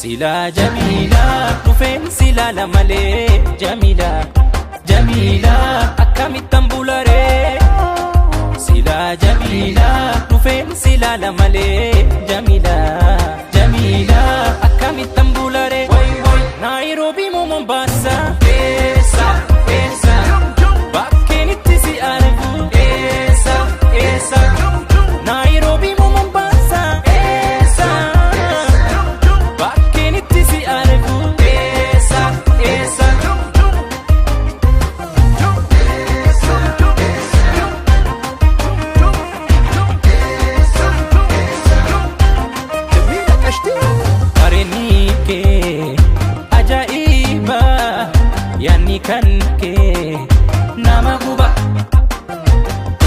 Silaa Jamiilaa dhufeen silaala malee Jamiilaa Jamiilaa akkamittan bularee. Silaa Jamiilaa dhufeen silaala malee Jamiilaa Jamiilaa akkamittan bularee. Naayiroobii moo Mombasa? Eessa eessa bakkeen itti si argu? Eessa eessa Naayiroobii moo Mombasa? Eessa bakkeen itti si argu? Eessa eessa. Jamiila qashtii. Bareenni kee ajaa'iba, yaanni kan kee nama guba.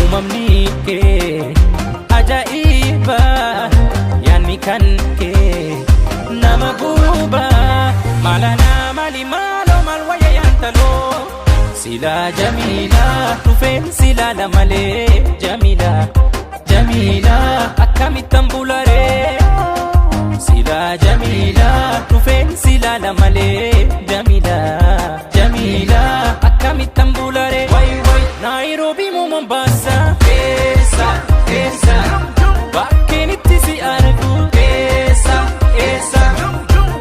Uumamni kee ajaa'iba, yaanni kan kee nama guba. Maalanaa maali maaloo maal wayya yaantaloo. Silaa Jamiilaa dhufeen silaala malee Jamiilaa Jamiilaa akkamittan bularee. Silaa Jamiilaa dhufeen silaala malee Jamiilaa Jamiilaa akkamittan bularee. Naayiroobii moo Mombasa? Eessa eessa bakkeen itti si argu? Eessa eessa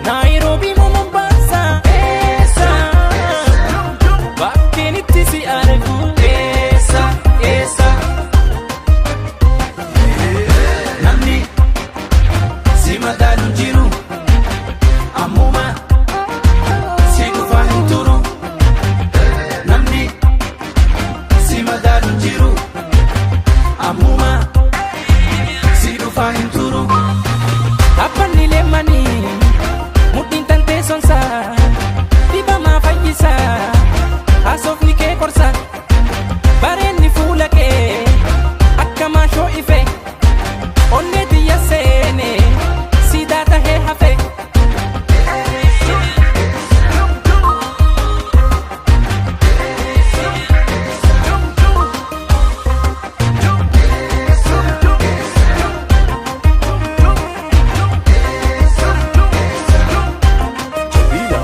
Naayiroobii moo Mombasa? Eessa bakkeen itti si argu? Eessa eessa. Namni si madaalu hin jiru, ammuma si dhufaa hin turu. Namni si madaalu hin jiru, ammuma si dhufaa hin turu. Dhaabbanni leemmanii mudhiin tan teessonsaa dhibamaa fayyisaa, haasofni kee qorsa, bareenni fuula kee akka maashoo ife, onnee tiyya seene siidaa tahee hafe. Jamiila.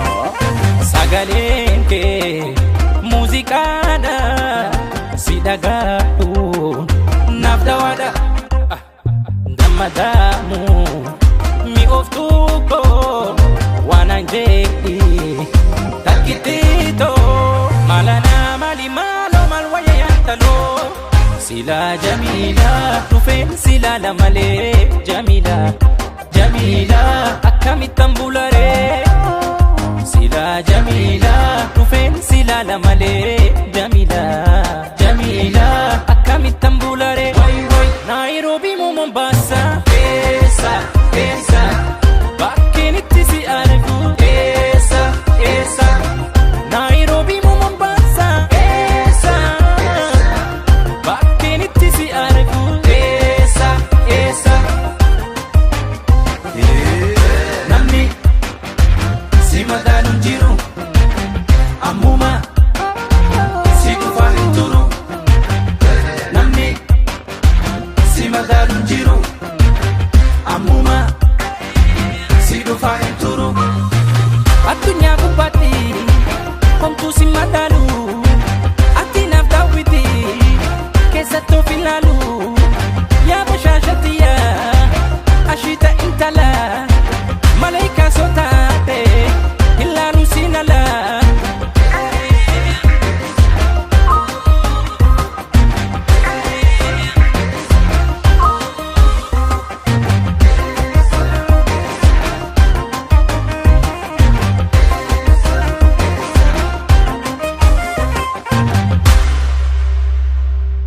Sagaleen kee muuziqaadha, si dhagahuun naaf dawaadha. Dammadaamu mi'ooftuu koo waan an jedhi takkittiitoo maalanaa maali maaloo maal wayya yaantaloo. Silaa Jamiilaa dhufeen silaala malee Jamiilaa Jamiilaa akkamittan bularee. Silaa Jamiilaa dhufeen silaala malee Jamiilaa